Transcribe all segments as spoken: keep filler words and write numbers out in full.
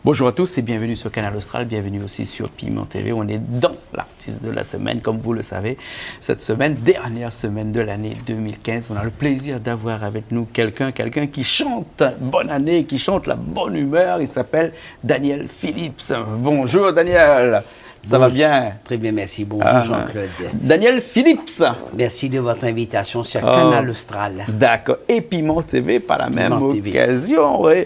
Bonjour à tous et bienvenue sur Kanal Austral, bienvenue aussi sur Piment T V. On est dans l'artiste de la semaine, comme vous le savez. Cette semaine, dernière semaine de l'année deux mille quinze, on a le plaisir d'avoir avec nous quelqu'un, quelqu'un qui chante bonne année, qui chante la bonne humeur. Il s'appelle Daniel Philips. Bonjour Daniel. Ça va bien ? Très bien, merci. Bonjour Jean-Claude. Daniel Philips. Merci de votre invitation sur Kanal Austral. D'accord. Et Piment T V par la même occasion, oui.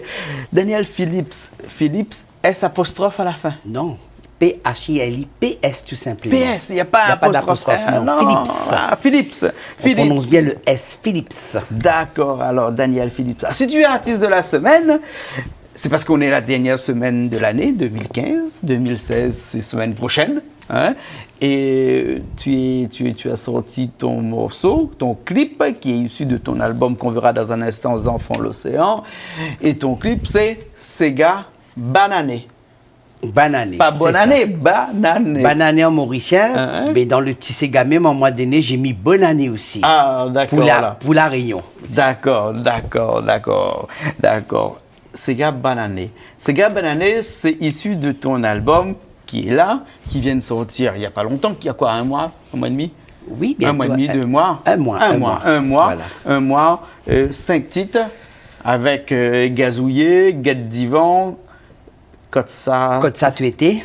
Daniel Philips, Philips, S apostrophe à la fin ? Non. P H I L I P S, tout simplement. P S, il n'y a pas d'apostrophe. Non. Philips. Ah, Philips. On prononce bien le S, Philips. D'accord, alors Daniel Philips. Ah, si tu es artiste de la semaine, c'est parce qu'on est la dernière semaine de l'année deux mille quinze. Deux mille seize, c'est semaine prochaine, hein. Et tu es, tu, tu as sorti ton morceau, ton clip, qui est issu de ton album qu'on verra dans un instant, Zanfan Loséan. Et ton clip, c'est Séga Banané. Banané, c'est ça. Pas bonne année, banané. Banané en mauricien, mais dans le petit séga même, à un moment donné, j'ai mis bonne année aussi. Ah, d'accord, voilà. Pour la Réunion. D'accord, d'accord, d'accord, d'accord. Séga Banané. Séga Banané, c'est issu de ton album qui est là, qui vient de sortir il y a pas longtemps, il y a quoi, un mois, un mois et demi ? Oui, bientôt. Un mois et demi, deux mois. Un mois, un mois. Un mois, un mois, euh, cinq titres avec, euh, Gazouyé, Guette Divan, Kot sa. Kot sa ou té ?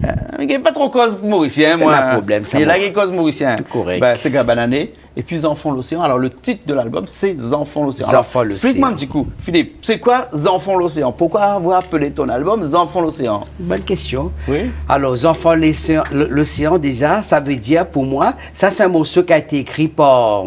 Euh, mi gingn pa tro koz morisien, moin. Pa de problèm, sa. É la, mi koz morisien. Tout korèk. Ben, Séga Banané. Et puis Zanfan Loséan. Alors, le titre de l'album, c'est Zanfan Loséan. Alors, Zanfan Loséan. Explique-moi un petit coup, Philippe, c'est quoi Zanfan Loséan ? Pourquoi avoir appelé ton album Zanfan Loséan ? Bonne question. Oui. Alors, Zanfan Loséan, lo-, Loséan, déjà, ça veut dire, pour moi, ça, c'est un morceau qui a été écrit par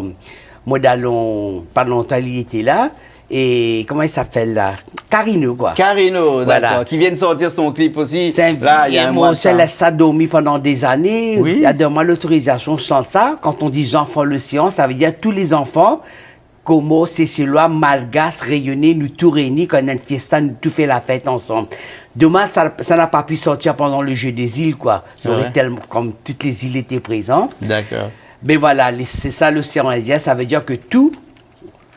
mon dalon, pas longtemps, il était là. Et comment il s'appelle là ? Carino, quoi. Carino, d'accord. Voilà. Qui vient de sortir son clip aussi. Là, il y a un mois de ça. C'est un vieux morceau, lès sa dormi pendant des années. Oui. Il a donné moi l'autorisation de chanter ça. Quand on dit Zanfan Loséan, ça veut dire tous les enfants, Comores, Seychellois, Malgaches, Réunionnais, nou tout réini, kan néna in fiesta, nou tout fé la fèt ansanm. Dommage, ça, ça n'a pas pu sortir pendant le jeu des îles, quoi. Ouais. J'aurais tellement, comme toutes les îles étaient présentes. D'accord. Mais voilà, les, c'est ça l'océan Indien, ça veut dire que tout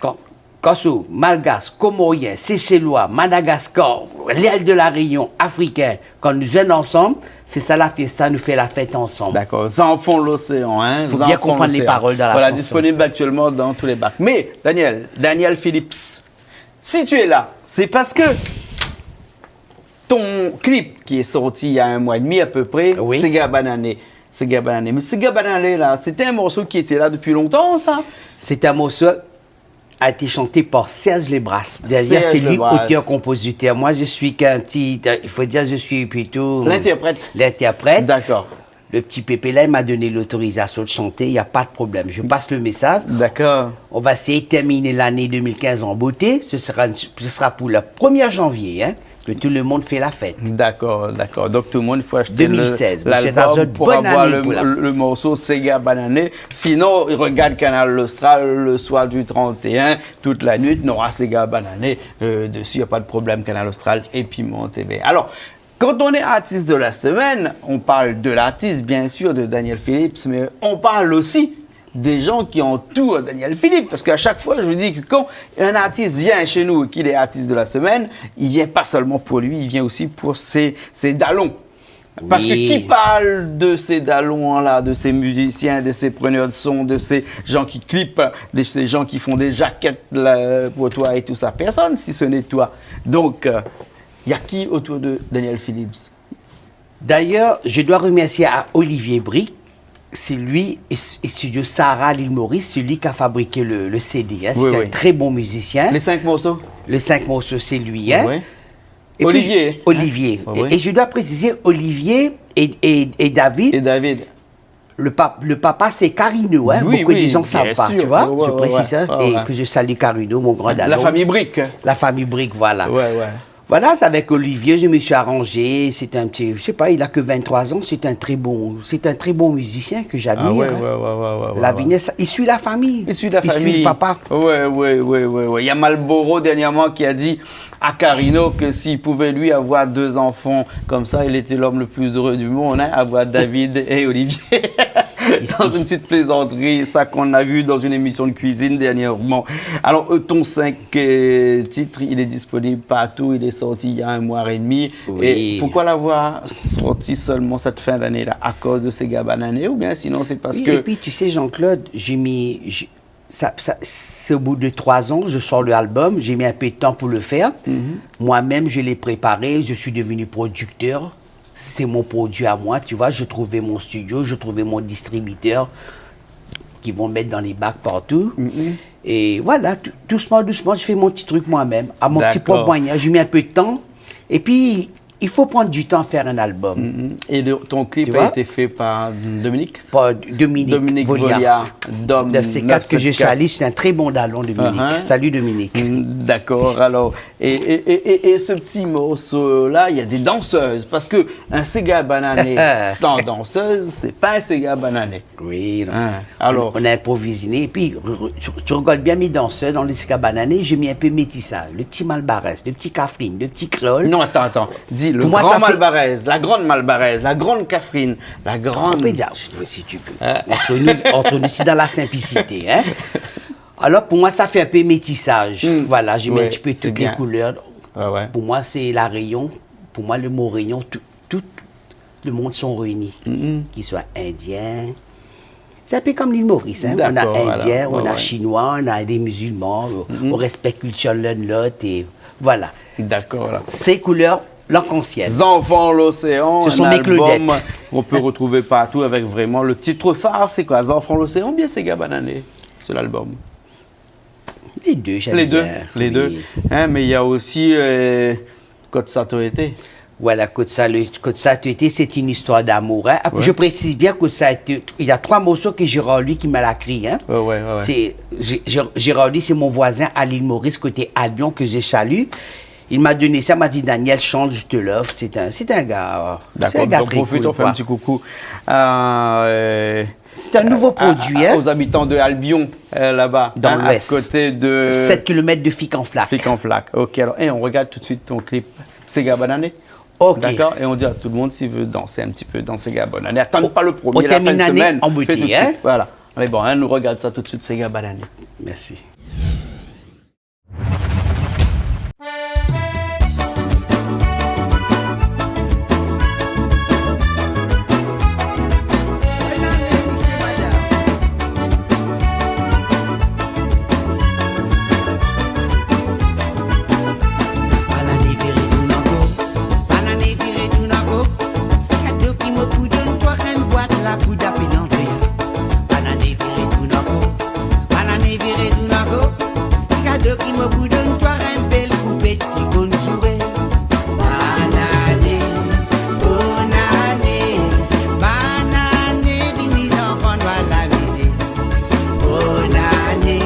Kan, Corse, Malgache, Comorien, Seychellois, Madagascar, l'île de la Réunion, Africain, kan nou zèn ansanm, sé sa la fiesta, nou fé la fèt ansanm. D'accord. Zanfan Loséan, hein. Faut bien comprendre les paroles dans la chanson. Voilà, disponible actuellement dans tous les bacs. Mais, Daniel, Daniel Philips, si tu es là, c'est parce que ton clip qui est sorti il y a un mois et demi à peu près, oui, Séga Banané. Séga Banané. Mais Séga Banané, là, c'était un morceau qui était là depuis longtemps, ça ? C'est un morceau a été chanté par Serge Lebras. D'ailleurs, c'est lui, auteur-compositeur. Serge Lebras. Moi, je suis qu'un petit, il faut dire, je suis plutôt, euh, l'interprète. L'interprète. D'accord. Le petit pépé là, il m'a donné l'autorisation de chanter, il y a pas de problème. Je passe le message. D'accord. On va essayer de terminer l'année deux mille quinze en beauté. Ce sera une, ce sera pour le premier janvier, hein. Que tout le monde fait la fête. D'accord, d'accord. Donc tout le monde, il faut acheter le, l'album pour avoir le, le morceau Séga Banané. Deux mille seize, deux mille seize. Sinon, il regarde Kanal Austral le soir du trente et un, toute la nuit, nora Séga Banané, euh, dessus, y a pas de problème, Kanal Austral et Piment T V. Alors, quand on est artiste de la semaine, on parle de l'artiste, bien sûr, de Daniel Philips, mais on parle aussi des gens qui entourent Daniel Philips, parce qu'à chaque fois, je dis que quand un artiste vient chez nous et qu'il est artiste de la semaine, il vient pas seulement pour lui, il vient aussi pour ses, ses dalons. Parce que qui parle de ces dalons-là, de ces musiciens, de ces preneurs de son, de ces gens qui clipent, de ces gens qui font des jaquettes là, pour toi et tout ça ? Personne, si ce n'est toi. Donc, euh, y a qui autour de Daniel Philips ? D'ailleurs, je dois remercier à Olivier Brique, c'est lui, et s-, et Studio Sahara à l'île Maurice, c'est lui qui a fabriqué le, le C D, hein. Oui, oui. C'est un très bon musicien. Les cinq morceaux ? Les cinq morceaux, c'est lui, hein. Oui. Et puis, Olivier. Olivier. Oui, oui. Et, et je dois préciser, Olivier et, et, et David. Et David. Le pap-, le papa, c'est Carino, hein. Oui, oui, bien sûr. Beaucoup de gens savent pas, tu vois. Ouais, ouais, ouais. Je précise, hein, et que je salue Carino, mon grand dalon. La famille Brique. La famille Brique, voilà. Ouais, ouais. Voilà, c'est avec Olivier, je me suis arrangé. C'est un petit, je sais pas, il a que vingt-trois ans, c'est un très bon, c'est un très bon musicien que j'admire, hein. Ah ouais, ouais, ouais, ouais, ouais, ouais. La Vinesse, il suit la famille. Il suit la famille. Il suit le papa. Ouais, ouais, ouais, ouais, ouais. Il y a Malboro dernièrement qui a dit à Carino que s'il pouvait, lui, avoir deux enfants comme ça, il était l'homme le plus heureux du monde, hein, avoir David et Olivier. Dans une petite plaisanterie, ça qu'on a vu dans une émission de cuisine dernièrement. Alors, euh, ton cinq, euh, titres, il est disponible partout, il est sorti il y a un mois et demi. Oui. Et pourquoi l'avoir sorti seulement cette fin d'année-là, à cause de Séga Banané, ou bien sinon c'est parce que... Oui, et puis, tu sais, Jean-Claude, j'ai mis, j'ai, ça, ça, c'est au bout de trois ans, je sors l'album, j'ai mis un peu de temps pour le faire. Mhm. Moi-même, je l'ai préparé, je suis devenu producteur. C'est mon produit à moi, tu vois. Je trouvais mon studio, je trouvais mon distributeur qui vont mettre dans les bacs partout. Mhm. Et voilà, dou-, doucement, doucement, je fais mon petit truc moi-même, à mon petit propre moyen. D'accord. J'ai mis un peu de temps. Et puis, il faut prendre du temps à faire un album. Mhm. Et le, ton clip a été fait par Dominique ? Tu vois ? Par Dominique Volia. Dominique Volia, Dom neuf sept quatre, que je salue, c'est un très bon dalon, Dominique. Uh-huh. Salut, Dominique. Mm, d'accord, alors, et, et, et, et, et ce petit morceau-là, il y a des danseuses, parce que un séga banané sans danseuse, c'est pas un séga banané. Oui, non. Hein, alors. On, on a improvisé. Et puis, re-, re-, tu, tu regardes bien mes danseurs dans le séga banané, j'ai mis un peu métissage. Le petit Malbarès, le petit Kafrine, le petit Créole. Non, attends, attends. Dis le grand Malbarès, la grande Malbarès, la grande Kafrine, la grande... Pour moi, ça fait... On peut dire, oui, si tu veux. Hein ? Entre nous, entre nous, c'est dans la simplicité, hein. Alors, pour moi, ça fait un peu métissage. Hmm. Voilà, j'ai mis un petit peu toutes les couleurs. Ouais, c'est bien. Ouais, ouais. Pour moi, c'est La Réunion. Pour moi, le mot Réunion, tout, tout le monde sont réunis, mhm, qu'ils soient indiens. C'est un peu comme l'île Maurice, hein. D'accord, voilà. On a Indiens, on a Chinois, on a des musulmans, on, mhm, on respecte culture l'un de l'autre et voilà. D'accord, voilà. Ces couleurs, l'arc-en-ciel. Zanfan Loséan, un album qu'on peut retrouver partout avec vraiment le titre phare, c'est quoi ? Ce sont mes Claudettes. Zanfan Loséan ou bien Séga Banané, sur l'album ? Les deux, j'aime bien. Les deux, les deux. Oui. Hein, mais il y a aussi, euh, Kot sa to été. Voilà, Kot sa, le, Kot sa to été, c'est une histoire d'amour, hein. Ouais. Je précise bien, Kot sa to été, il y a trois morceaux que Gérard Louis qui m'a écrit, hein. Ouais, ouais, ouais, ouais. C'est, Gé-, Gé-, Gérard Louis, c'est mon voisin à l'île Maurice, côté Albion, que je salue. Il m'a donné ça, m'a dit, « Daniel, chante, je te l'offre. » C'est un, c'est un gars, c'est un gars très cool, quoi. D'accord, donc on profite, on fait un petit coucou à, euh, C'est un nouveau produit, hein. À, à, aux habitants de Albion, euh, là-bas, hein, à côté de... Dans l'Ouest. Sept kilomètres de Flic-en-Flac. Flic-en-Flac. Ok, alors, et on regarde tout de suite ton clip Séga Banané. Ok. D'accord ? Et on dit à tout le monde, s'il veut danser un petit peu, danser Séga Banané. Attends pas le premier, la fin de semaine. On termine l'année en beauté, hein. Fais tout de suite. Voilà. Allez, bon, hein, nou regard sa tout de suite, Séga Banané. Merci. Banané viré tourn ankor, banané viré tourn ankor. Kado ki mo pou donn twa, inn bwat la pou dapé lantré. Banané viré tourn ankor, banané viré tourn ankor. Kado ki mo pou donn twa, inn bèl koupèt ki konn souri. Banané, banané, banané, vini zanfan nou al amiz. Banané,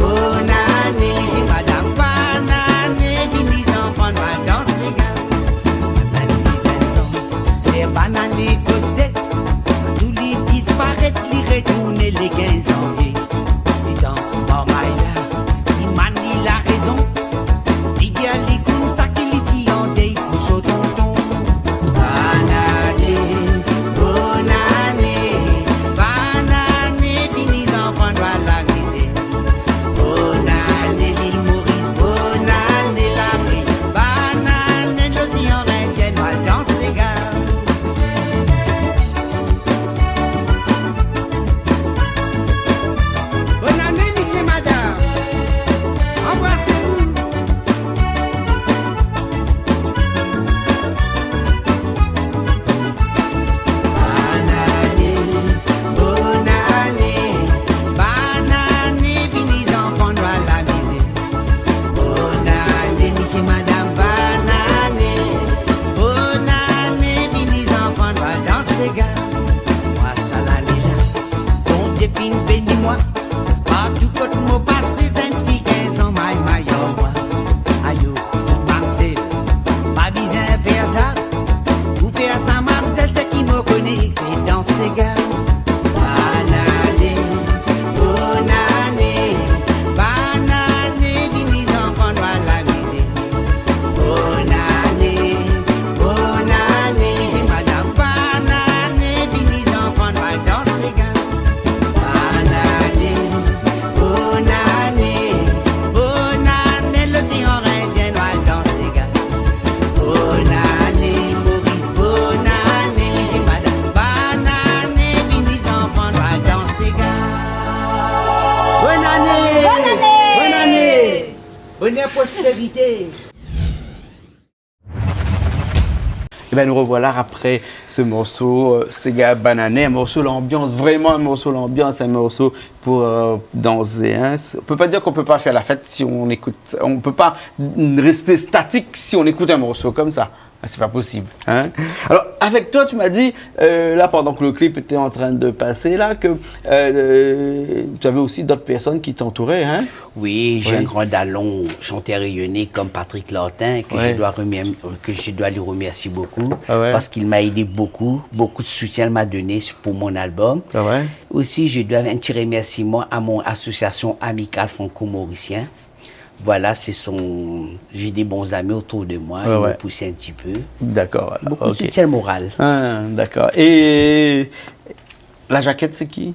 banané, mésyé, madam, banané, vini zanfan nou al dansé. Vennsis an, lèr banané kosté, tou li disparèt, li retourné lé kinz zanvié. Étan marmay la, ti manila Bonheur, prospérité. Eh ben, nous revoilà après ce morceau, euh, Séga Banané, un morceau l'ambiance, vraiment un morceau l'ambiance, un morceau pour, euh, danser, hein. C'est, on peut pas dire qu'on peut pas faire la fête si on écoute, on peut pas rester statique si on écoute un morceau comme ça. Ah, c'est pas possible, hein. Alors, avec toi, tu m'as dit, euh, là, pendant que le clip était en train de passer, là, que, euh, tu avais aussi d'autres personnes qui t'entouraient, hein. Oui, j'ai un grand dalon, chanteur réunionnais comme Patrick Lortin, que je dois remer-, que je dois lui remercier beaucoup, parce qu'il m'a aidé beaucoup, beaucoup de soutien il m'a donné pour mon album. Ah ouais. Aussi, je dois un petit remerciement à mon association amicale franco-mauricienne. Voilà, ce sont, j'ai des bons amis autour de moi, ils m'ont poussé un petit peu. D'accord, alors, ok. Beaucoup de soutien moral. Ah, d'accord. Et la jaquette, c'est qui ?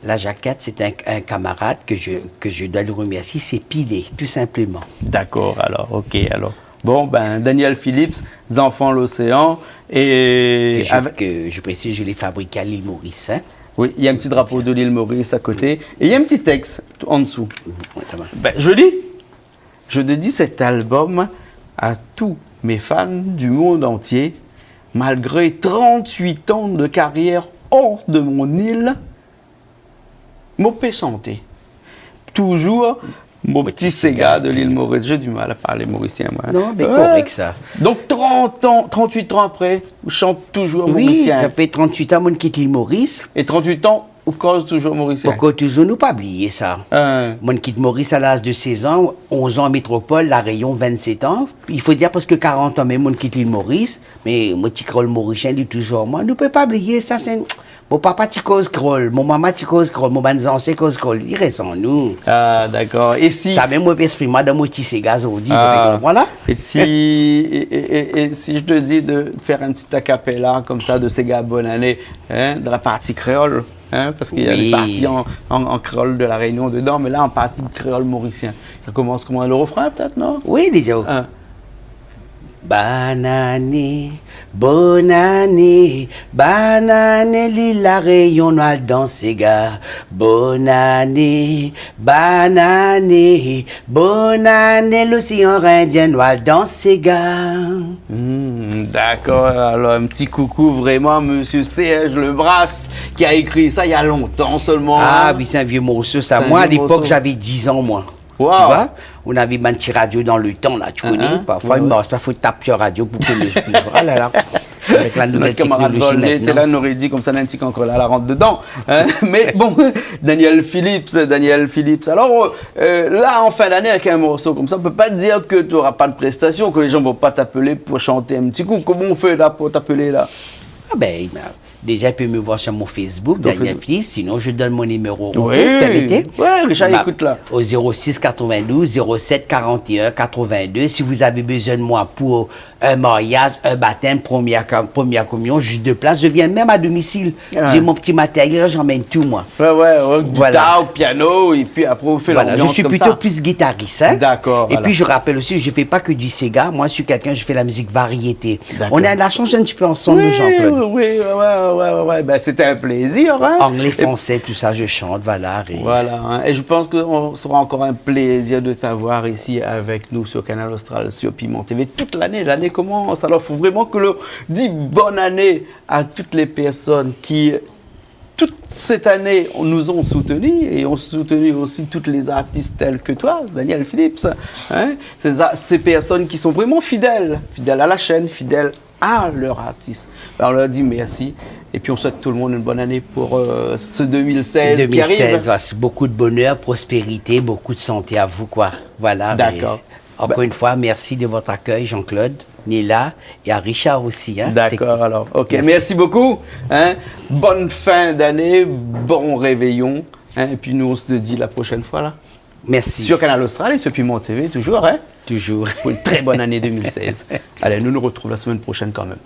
La jaquette, c'est un, un camarade que je, que je dois lui remercier, c'est Pilé, tout simplement. D'accord, alors, ok, alors. Bon, ben, Daniel Phillips, Zanfan Loséan, et que je, avec que je précise, je l'ai fabriqué à l'île Maurice, hein. Oui, il y a un petit drapeau de l'île Maurice à côté, et il y a un petit texte en dessous. Oui, ça va. Ben, je lis. Je dédie cet album à tous mes fans du monde entier. Malgré trente-huit ans de carrière hors de mon île, mo pé shanté. Toujours mon petit séga de l'île Maurice. J'ai du mal à parler mauricien, moi. Non, mais correct, ça. Donc, trente ans, trente-huit ans après, ou shant toujours mauricien. Oui, ça fait trente-huit ans, moin kit l'île Maurice. Et trente-huit ans, ou koz toujours mauricien. Ankor toujour, nou pa blié sa. Hein. Moin kit Maurice à l'âge de seize ans, onze ans en métropole, La Réunion, vingt-sept ans. Il faut dire presque quarante ans, mèm moin kit l'île Maurice, mé mon ti kréol morisien, li toujour moin. Nou pé pa blié sa, sé, mon papa ti koz kréol, mon mama ti koz kréol, mon bann zansèt koz kréol, li rès an nou. Ah, d'accord. Et si... Sa mèm, moin pé ésprim amoin dan mon ti séga, ou di, ah, voilà. Et si, et, et, et, et si je te dis de faire un petit a cappella comme ça de Séga Bonne Année, hein, dans la partie créole, hein, parce qu'il y a les parties en, en, en créole de La Réunion dedans, mais là, en partie créole mauricien. Ça commence comment, le refrain, peut-être, non ? Oui, déjà. Hein. Bann ané, bonn ané, bann ané, lil La Rénion, nou al dans séga. Bonn ané, bann ané, bonn ané, loséan Indien, nou al dans séga. Hmm, d'accord. Alors, un petit coucou vraiment à monsieur Serge Lebrasse qui a écrit ça il y a longtemps seulement, hein. Ah oui, c'est un vieux morceau, ça. C'est un vieux morceau. Moi, à l'époque, j'avais dix ans, moi. Wow. Tu vois, on avait bann ti radio dans le temps, là, tu connais. Parfois, il marche pas, faut taper sur radio pour que le, ah là là. Avec la nouvelle technologie maintenant. Si notre camarade Volnay était là, il aurait dit comme ça, Nancy Cancola, la rentre dedans. Hein ? Mais bon, Daniel Phillips, Daniel Phillips. Alors, euh, là, en fin d'année, avec un morceau comme ça, on peut pas dire que tu auras pas de prestation, que les gens vont pas t'appeler pour chanter un petit coup. Comment on fait là pour t'appeler là ? Ah ben, il m'a Déjà, il peut me voir sur mon Facebook, Daniel Phillips. Sinon, je donne mon numéro. Oui. Vous permettez ? Ouais, Richard, écoute là. Au zéro six quatre-vingt-douze zéro sept quarante et un quatre-vingt-deux. Si vous avez besoin de moi pour un mariage, un baptême, première com-, première communion, je déplace, je viens même à domicile. Ah. J'ai mon petit matériel, j'emmène tout, moi. Ouais, ouais, ouais, voilà. Guitare, piano, et puis après, on fait l'ambiance comme ça. Voilà, je suis plutôt plus guitariste, hein. D'accord, voilà. Et puis, je rappelle aussi, je fais pas que du séga. Moi, je suis quelqu'un, je fais la musique variété. D'accord. On a la chance un petit peu ensemble, Jean-Claude. Oui, oui, oui, ouais, ouais, ouais, ouais. Ben, c'était un plaisir, hein. Anglais, français, tout ça, je chante, voilà, et voilà, hein. Et je pense que on sera encore un plaisir de t'avoir ici avec nous sur Kanal Austral, sur Piment T V, toute l'année. L'année commence. Alors, faut vraiment que l'on dise bonne année à toutes les personnes qui toute cette année, on nous ont soutenus et ont soutenu aussi tous les artistes tels que toi, Daniel Phillips, hein, ces a-, ces personnes qui sont vraiment fidèles, fidèles à la chaîne, fidèles à leur artiste. Ben, on leur dit merci et puis on souhaite tout le monde une bonne année pour, euh, ce deux mille seize qui arrive. Deux mille seize, voilà, c'est beaucoup de bonheur, prospérité, beaucoup de santé à vous, quoi. Voilà, mais... D'accord. Encore une fois, merci de votre accueil, Jean-Claude, Nila et à Richard aussi, hein. D'accord, alors. Ok, merci beaucoup, hein. Bonne fin d'année, bon réveillon, hein, et puis nous, on se dit la prochaine fois, là. Merci. Sur Kanal Austral et sur Piment T V, toujours, hein. Toujours. Pour une très bonne année deux mille seize. Allez, nous nous retrouvons la semaine prochaine quand même.